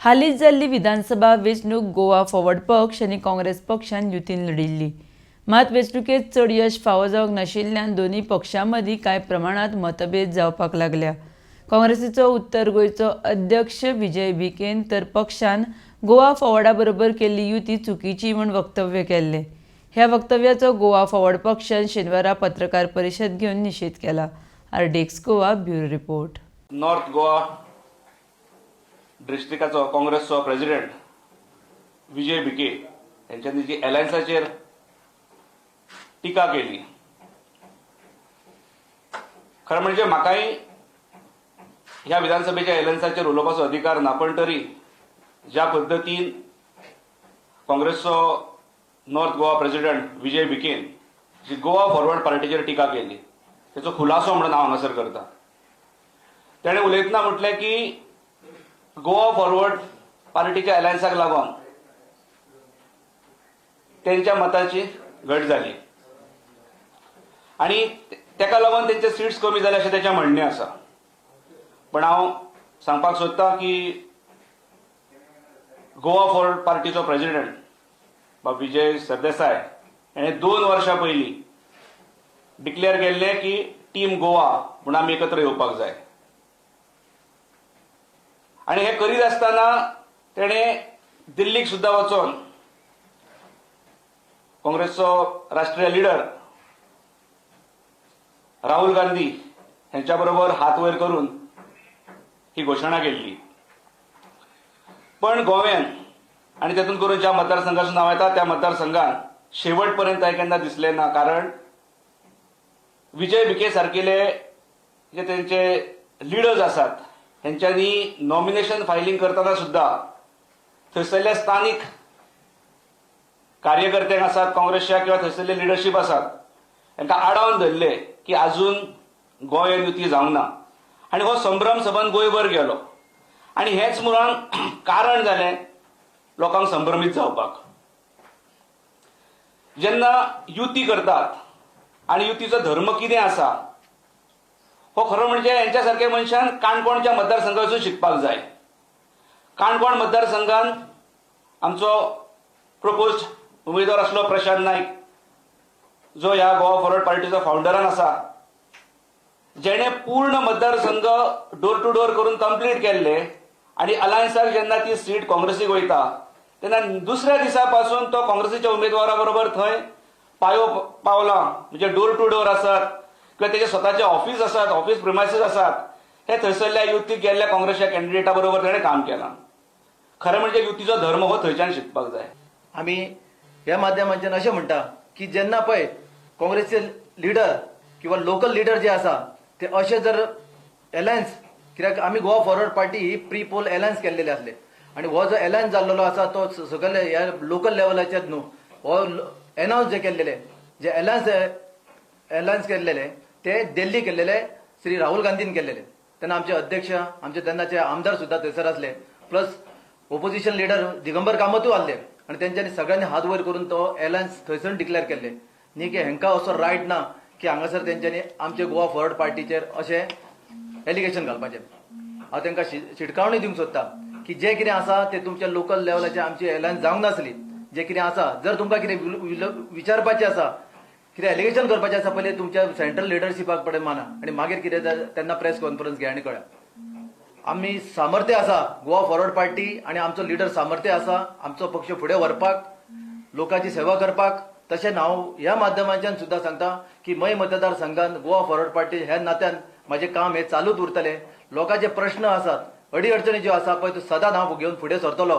हालींच जाल्ली विधानसभा वेंचणूक गोवा फॉरवर्ड पक्ष आनी काँग्रेस पक्षान युतीन लढिल्ली. मात वेंचणुकेत चड यश फावो जावंक नाशिल्ल्यान दोनूय पक्षां मदीं कांय प्रमाणांत मतभेद जावपाक लागल्या. काँग्रेसीचो उत्तर गोंयचो अध्यक्ष विजय भिकेन तर पक्षान गोवा फॉरवर्डा बरोबर केल्ली युती चुकीची म्हूण वक्तव्य केल्लें. ह्या वक्तव्याचो गोवा फॉरवर्ड पक्षान शेनवारा पत्रकार परिशद घेवन निशेध केला. RDX Goa, bureau report. North Goa डिस्ट्रिक्टाचो काँग्रेसचो प्रेसिडेंट विजय भिके यांच्यानी जी अलायन्साचेर टिका केली, खरें म्हणजे म्हाकाय ह्या विधानसभेच्या अलायन्साचेर उलोवपाचो अधिकार ना, पण तरी ज्या पद्दतीन काँग्रेसचो नॉर्थ गोवा प्रेसिडेंट विजय भिकेन जी गोवा फॉरवर्ड पार्टीचेर टिका केली, तेचो खुलासो म्हणून हांव हांगासर करता. तेणें उलयतना म्हटलें की गोवा फॉरवर्ड पार्टीच्या अलायन्साक लागून तेंच्या मताची घट जाली आनी तेका लागून तेंचे सिट्स कमी जाले अशें तेचें म्हणणें आसा. पण हांव सांगपाक सोदता की गोवा फॉरवर्ड पार्टीचो प्रेसिडेंट बाब विजय सरदेसाय हेणें 2 वर्सां पयलीं डिक्लेअर केल्लें की टीम गोवा म्हूण आमी एकत्र येवपाक जाय आनी हें करीत आसतना तेणें दिल्लीक सुद्दां वचोन काँग्रेसचो राष्ट्रीय लिडर राहुल गांधी हेंच्या बरोबर हात वयर करून ही घोशणा केल्ली. पण गोव्यान आनी तेतून करून ज्या मतदारसंघाचें नांव येता, त्या मतदारसंघात शेवट पर्यंत हें केन्ना दिसलें ना, कारण विजय भिके सारकेले जे तेंचे लिडर्स आसात, हेंच्यांनी नॉमिनेशन फायलिंग करतना सुद्दां थंयसरल्या स्थानीक कार्यकर्त्यांक आसात काँग्रेसच्या किंवा थंयसरले लिडरशीप आसात, तांकां आडावन धरले की अजून गोंयांत युती जावंक ना आनी हो संभ्रम सबंद गोंयभर गेलो आनी हेच मुळान कारण जालें लोकांक संभ्रमीत जावपाक. जेन्ना युती करतात आनी युतीचो धर्म कितें आसा, हो खरो म्हणजे हेंच्या सारक्या मनशान काणकोणच्या मतदारसंघासून शिकपाक जाय. काणकोण मतदारसंघान आमचो प्रपोज्ड उमेदवार आसलो प्रशांत नायक, जो ह्या गोवा फॉरवर्ड पार्टीचो फावंडरान आसा, जेणे पूर्ण मतदारसंघ डोर टू डोर करून कंप्लीट केल्ले आनी अलायन्साक जेन्ना ती सीट काँग्रेसीक वयता तेन्ना दुसऱ्या दिसा पासून तो काँग्रेसीच्या उमेदवारा बरोबर थंय पायो पावला, म्हणजे डोर टू डोर आसात किंवा तेजे स्वताचे ऑफिस आसात, ऑफिस प्रिमायसीस आसात, हे थंयसरल्या युतीक गेल्ल्या काँग्रेसच्या कॅन्डिडेटा बरोबर तेणें काम केलां. खरें म्हणजे युतीचो धर्म हो थंयच्यान शिकपाक जाय. आमी ह्या माध्यमांच्यान अशें म्हणटा की जेन्ना पळय काँग्रेसचे लिडर किंवा लोकल लिडर जे आसा ते अशे जर एलायन्स, कित्याक आमी गोवा फॉरवर्ड पार्टी ही प्री पोल एलायन्स केल्लेले आसले आनी हो जो एलायन्स जाल्लेलो आसा तो सगळे ह्या लोकल लेवलाचेर न्हू, हो एनावन्स जे केल्लेले, जे एलायन्स एलायन्स केल्लेले ते दिल्ली केल्लेले, श्री राहुल गांधीन केल्लेले. तेन्ना आमचे अध्यक्ष, आमचे तेन्नाचे आमदार सुद्दां थंयसर आसले, प्लस ओपोजिशन लिडर दिगंबर कामतूय आसले आनी तेंच्यांनी सगळ्यांनी हात वयर करून तो एलायन्स थंयसर डिक्लेअर केल्ले. न्ही की हेंकां असो रायट ना की हांगासर तेंच्यांनी आमचे गोवा फॉरवर्ड पार्टीचेर अशें एलिगेशन घालपाचें. हांव तांकां शिटकावणी दिवंक सोदता की जें कितें आसा तें तुमच्या लोकल लेवलाचेर आमची एलायन्स जावंक नासली. जें कितें आसा, जर तुमकां कितें विचारपाचें आसा, कितें एलिगेशन करपाचें आसा, पयलीं तुमच्या सेंट्रल लिडरशिपाक कडेन माना आनी मागीर कितें तेन्ना प्रेस कॉन्फरन्स घे आनी कळ्या. आमी सामर्थ्य आसा, गोवा फॉरवर्ड पार्टी आनी आमचो लिडर सामर्थ्य आसा आमचो पक्ष फुडें व्हरपाक, लोकांची सेवा करपाक. तशें हांव ह्या माध्यमांच्यान सुद्दां सांगता की मय मतदारसंघात गोवा फॉरवर्ड पार्टी ह्या नात्यान म्हाजें काम हें चालूच उरतलें. लोकांचे प्रश्न आसात, अडी अडचणी ज्यो आसा पळय, त्यो सदांच हांव घेवन फुडें सरतलो.